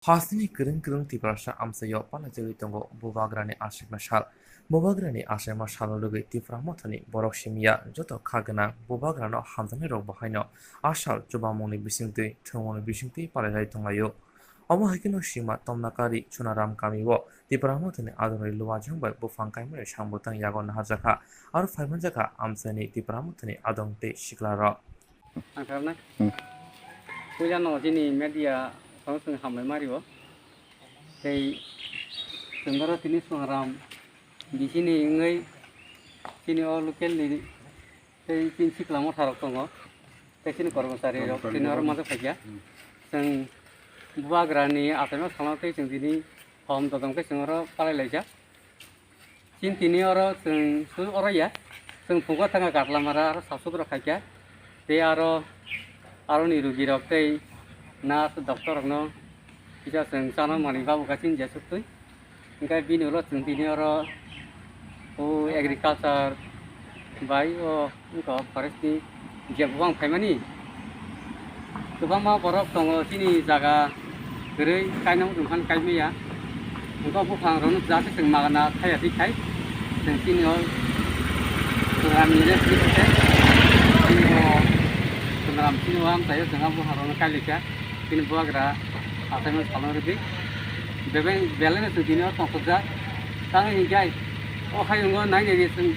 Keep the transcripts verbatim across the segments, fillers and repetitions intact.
Hasteni kwrwng kwrwng Tiprasa amchaio palaijakwi tongo Bubagrani achaima sal. Bubagrani achaima salno rwgwi Tipra Mothani borok simiya joto kha gwnang Bubagrano hamjaknairokbo haino a sal chubamungni bisingtwi thwngmungni bisingtwi palailai tonglaio. Omo hai kheno sima Tomnakari Chunaram kamio Tipra Mothani adongrwi luajwng bai buphang kaimani sambutang yago naharjakha, aro phaimanjakha amchaini Tipra Mothani adong tei siklarok. Ang kharnai. Hmm. Puila no chini media song song hambai mario. Tei chwng oro tini Chunaram bisini wngwi chini o local ni tei chini sikla motha rok tongo. Tei chini kormochari rok chini oro manjak phaikha. Hmm. Chwng Bubagrani achaima salno tei chwng tini hom dodom khe chwng oro palai laijak. Chini tini oro chwng su oro ya, chwng phungo thangkha Katlamara aro sasudro khaikha, tei aro aroni rugirok tei nurse doctor rokno kisa chwng chana manwi babukha chini jesuktwi. Hwnkhe bini ulo chwng tini oro o agriculture bai o wngkha forest ni je buphang phaimani. Kwbangma borok tongo chini jaga kwrwi kainang wngkhan kaimaya. Wngkha buphang rokno jaga se chwng magana thaya di khai. Chwng chini o Chunaram ni rest di khai. Chini o Chunaram chini o amchaio chwng buphang rokno kailaikha. Chini bubagra achaima salno rwdi. Bebeng belai no chwng tini o tongthokjak. Tamo hinkhe o hayungo nai nai di chwng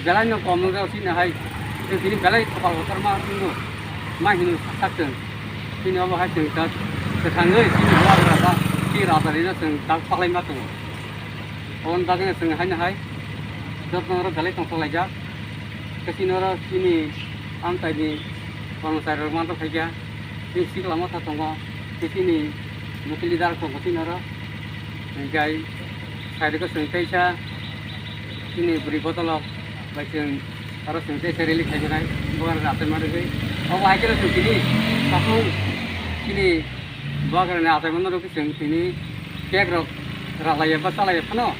belai no kom nukjak chini hai. Chwng tini belai khopal kotor ma wngo. Ma hino sak chwng. Chini obo hai chwng tak kwthangwi chini bubagra ba chini raja rino chwng tak paklai ma tongo. Oboni bagwi no chwng haino hai jotno oro belai tongthok laijak. Khe chini oro chini amchaini kormochari rok manjak phaikha. Chini sikla motha tongo, tei chini local leader tongo chini oro. Hwnkhe side o chwng teisa chini bwrwi bodolok bai chwng oro chwng teisa rally khaijaknai, bubagra achaima rwgwi. Obo hai kheno chwng tini tabuk chini bubagrani achaima no rwgwi chwng tini cake rok ralaiya ba chalaiya phano.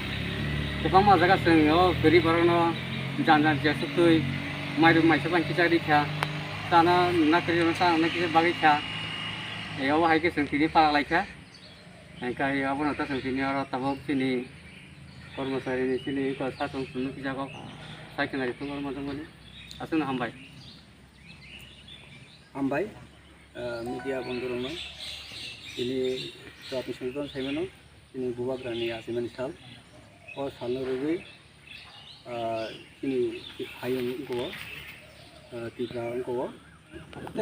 Kwbangma jaga chwng o kwrwi borokno jan jan jesuk twi mairum maisa bai kisa rikha. Chana nakri rok chana nakri bagwi kha. E, obo hai khe chwng tini para lai kha. Hwnkhe abono ta chwng tini oro tabuk chini kormochari ni chini ko sa chwng chwng nukjagok. Sai khna ri tongo oro majak mani. Aswkno hambai. Hambai, ah, media bondhu rokno. Tini chwng tong sai mano. Chini bubagrani achaimani sal. O salno rwgwi, ah, chini hayung wngkho, ah, Tipra wngkho.